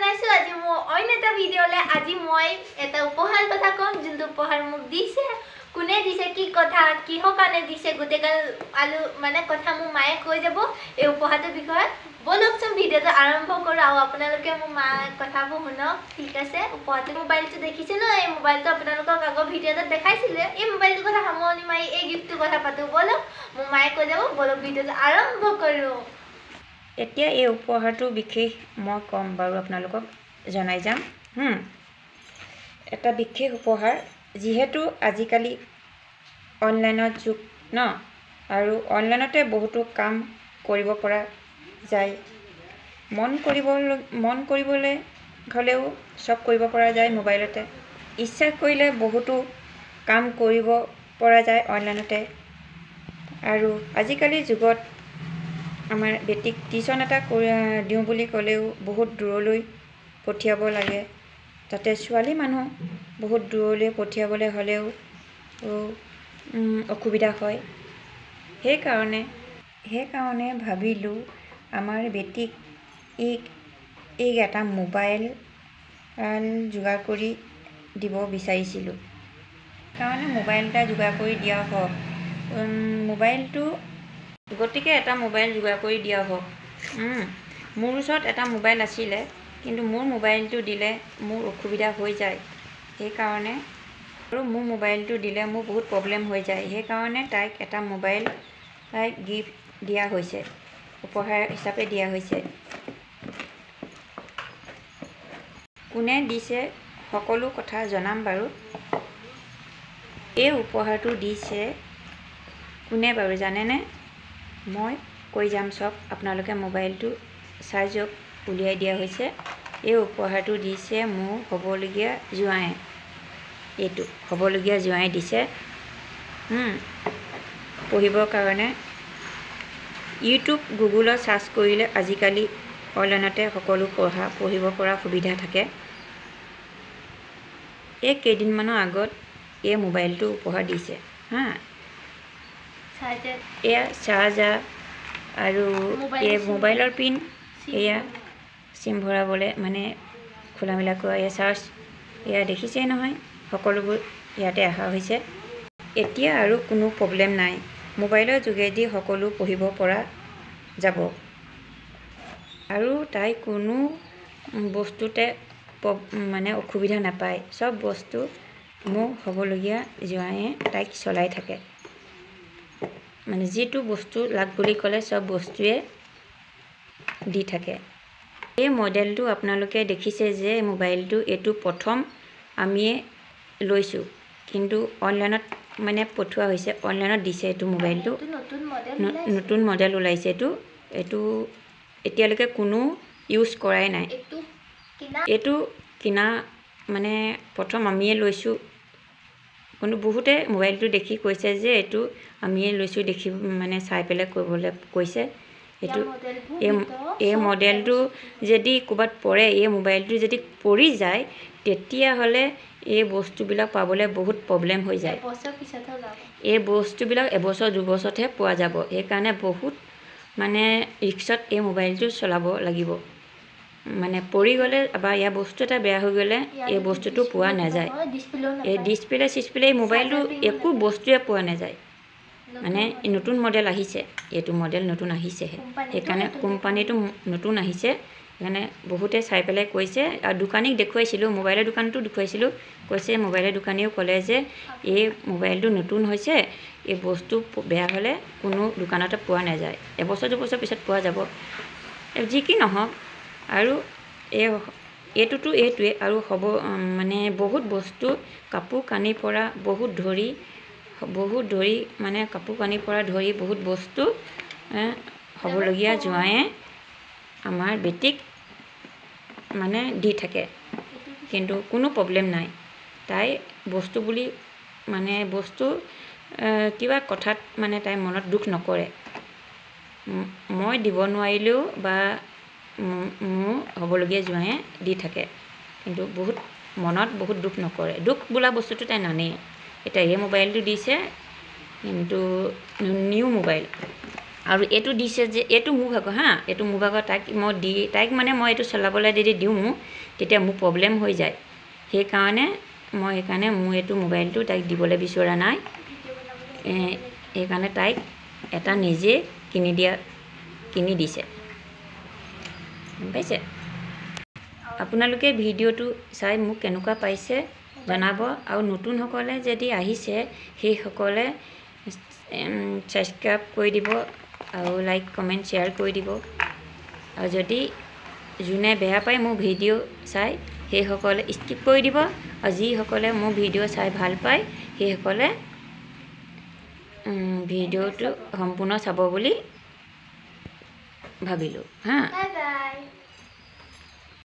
জনাইছোঁ আজি মোৰ অইন এটা ভিডিঅ'লৈ। আজি মই এটা উপহাৰ কথা ক'ম, যোনটো উপহাৰ মোক দিছে, কোনে দিছে, কি কথা, কিহৰ কাৰণে দিছে, গোটেইগাল আলু মানে কথা মোৰ মায়ে কৈ যাব এই উপহাৰটোৰ বিষয়ে। ব'লকচোন ভিডিঅ'টো আৰম্ভ কৰোঁ আৰু আপোনালোকে মোৰ মাৰ কথাবোৰ শুনক, ঠিক আছে? উপহাৰটো মোবাইলটো দেখিছে ন, এই মোবাইলটো আপোনালোকক আগৰ ভিডিঅ'টোত দেখাইছিলে। এই মোবাইলটোৰ কথা সামৰণি মাৰি এই গিফ্টটোৰ কথা পাতোঁ। ব'লক, মোৰ মায়ে কৈ যাব। ব'লক ভিডিঅ'টো আৰম্ভ কৰোঁ। এতিয়া এই উপহাৰটো বিশেষ মই ক'ম বাৰু, আপোনালোকক জনাই যাম। এটা বিশেষ উপহাৰ, যিহেতু আজিকালি অনলাইনৰ যুগ ন, আৰু অনলাইনতে বহুতো কাম কৰিব পৰা যায়। মন কৰিবলৈ হ'লেও চব কৰিব পৰা যায় মোবাইলতে। ইচ্ছা কৰিলে বহুতো কাম কৰিব পৰা যায় অনলাইনতে। আৰু আজিকালিৰ যুগত আমাৰ বেটীক টিউশ্যন এটা দিওঁ বুলি ক'লেও বহুত দূৰলৈ পঠিয়াব লাগে। তাতে ছোৱালী মানুহ বহুত দূৰলৈ পঠিয়াবলৈ হ'লেও অসুবিধা হয়। সেইকাৰণে ভাবিলোঁ আমাৰ বেটীক এটা মোবাইল যোগাৰ কৰি দিব বিচাৰিছিলোঁ। সেইকাৰণে মোবাইল এটা যোগাৰ কৰি দিয়া হওক। মোবাইলটো গতিকে এটা মোবাইল যোগাৰ কৰি দিয়া হওক। মোৰ ওচৰত এটা মোবাইল আছিলে, কিন্তু মোৰ মোবাইলটো দিলে মোৰ অসুবিধা হৈ যায়। সেইকাৰণে আৰু মোৰ মোবাইলটো দিলে মোৰ বহুত প্ৰব্লেম হৈ যায়। সেইকাৰণে তাইক এটা মোবাইল গিফ্ট দিয়া হৈছে, উপহাৰ হিচাপে দিয়া হৈছে। কোনে দিছে সকলো কথা জনাম বাৰু। এই উপহাৰটো দিছে কোনে বাৰু জানেনে? মই কৈ যাম চব, আপোনালোকে মোবাইলটো চাই যাওক। উলিয়াই দিয়া হৈছে। এই উপহাৰটো দিছে মোৰ হ'বলগীয়া জোঁৱায়ে। এইটো হ'বলগীয়া জোঁৱাই দিছে পঢ়িবৰ কাৰণে। ইউটিউব গুগলত চাৰ্চ কৰিলে আজিকালি অনলাইনতে সকলো পঢ়িব পৰা সুবিধা থাকে। এই কেইদিনমানৰ আগত এই মোবাইলটো উপহাৰ দিছে। হা, এয়া চাৰ্জাৰ আৰু এই মোবাইলৰ পিন, এয়া চিম ভৰাবলৈ মানে খোলা মেলা কৰা, এয়া চাৰ্জ, এয়া দেখিছেই নহয়, সকলোবোৰ ইয়াতে অহা হৈছে। এতিয়া আৰু কোনো প্ৰব্লেম নাই, মোবাইলৰ যোগেদি সকলো পঢ়িব পৰা যাব। আৰু তাই কোনো বস্তুতে মানে অসুবিধা নাপায়। চব বস্তু মোৰ হ'বলগীয়া জোঁৱায়ে তাইক চলাই থাকে। মানে যিটো বস্তু লাগ বুলি ক'লে চব বস্তুৱে দি থাকে। এই মডেলটো আপোনালোকে দেখিছে যে মোবাইলটো, এইটো প্ৰথম আমিয়ে লৈছোঁ, কিন্তু অনলাইনত মানে পঠোৱা হৈছে, অনলাইনত দিছে এইটো মোবাইলটো। নতুন মডেল ওলাইছে এইটো। এইটো এতিয়ালৈকে কোনো ইউজ কৰাই নাই। এইটো কিনা মানে প্ৰথম আমিয়ে লৈছোঁ, কিন্তু বহুতে মোবাইলটো দেখি কৈছে যে এইটো আমিয়ে লৈছোঁ, দেখি মানে চাই পেলাই কৰিবলৈ কৈছে। এইটো এই মডেলটো যদি ক'ৰবাত পৰে, এই মোবাইলটো যদি পৰি যায়, তেতিয়াহ'লে এই বস্তুবিলাক পাবলৈ বহুত প্ৰব্লেম হৈ যায়। এই বস্তুবিলাক এবছৰ দুবছৰতহে পোৱা যাব। সেইকাৰণে বহুত মানে ৰিক্সত এই মোবাইলটো চলাব লাগিব। মানে পৰি গ'লে বা ইয়াৰ বস্তু এটা বেয়া হৈ গ'লে এই বস্তুটো পোৱা নাযায়। এই ডিছপ্লে চিছপ্লে এই মোবাইলটো একো বস্তুৱে পোৱা নাযায়। মানে নতুন মডেল আহিছে, এইটো মডেল নতুন আহিছেহে, সেইকাৰণে কোম্পানীটো নতুন আহিছে। সেইকাৰণে বহুতে চাই পেলাই কৈছে, আৰু দোকানীক দেখুৱাইছিলোঁ, মোবাইলৰ দোকানতো দেখুৱাইছিলোঁ, কৈছে মোবাইলৰ দোকানীয়েও ক'লে যে এই মোবাইলটো নতুন হৈছে, এই বস্তু বেয়া হ'লে কোনো দোকানতে পোৱা নাযায়, এবছৰ দুবছৰ পিছত পোৱা যাব। যি কি নহওক, আৰু এইটোতো এইটোৱে আৰু হ'ব মানে বহুত বস্তু, কাপোৰ কানিৰ পৰা বহুত ধৰি মানে কাপোৰ কানিৰ পৰা ধৰি বহুত বস্তু হ'বলগীয়া জোঁৱায়ে আমাৰ বেটীক মানে দি থাকে। কিন্তু কোনো প্ৰব্লেম নাই। তাই বস্তু বুলি মানে বস্তু কিবা কথাত মানে তাই মনত দুখ নকৰে। মই দিব নোৱাৰিলেও বা মোৰ হ'বলগীয়া জোঁৱায়ে দি থাকে, কিন্তু বহুত মনত বহুত দুখ নকৰে। দুখ বোলা বস্তুটো তাই নানেই। এতিয়া এই মোবাইলটো দিছে, কিন্তু নিউ মোবাইল। আৰু এইটো দিছে যে এইটো মোৰ ভাগৰ, হা, এইটো মোৰ ভাগৰ। তাইক মই দি তাইক মানে মই এইটো চলাবলৈ যদি দিওঁ তেতিয়া মোৰ প্ৰব্লেম হৈ যায়। সেইকাৰণে মই সেইকাৰণে মোৰ এইটো মোবাইলটো তাইক দিবলৈ বিচৰা নাই। সেইকাৰণে তাইক এটা নিজে কিনি দিছে, গম পাইছে? আপোনালোকে ভিডিঅ'টো চাই মোক কেনেকুৱা পাইছে জনাব। আৰু নতুনসকলে যদি আহিছে সেইসকলে ছাবস্ক্ৰাইব কৰি দিব আৰু লাইক কমেণ্ট শ্বেয়াৰ কৰি দিব। আৰু যদি যোনে বেয়া পায় মোৰ ভিডিঅ' চাই সেইসকলে স্কিপ কৰি দিব, আৰু যিসকলে মোৰ ভিডিঅ' চাই ভাল পায় সেইসকলে ভিডিঅ'টো সম্পূৰ্ণ চাব বুলি ভাবিলোঁ। হা। Bye bye.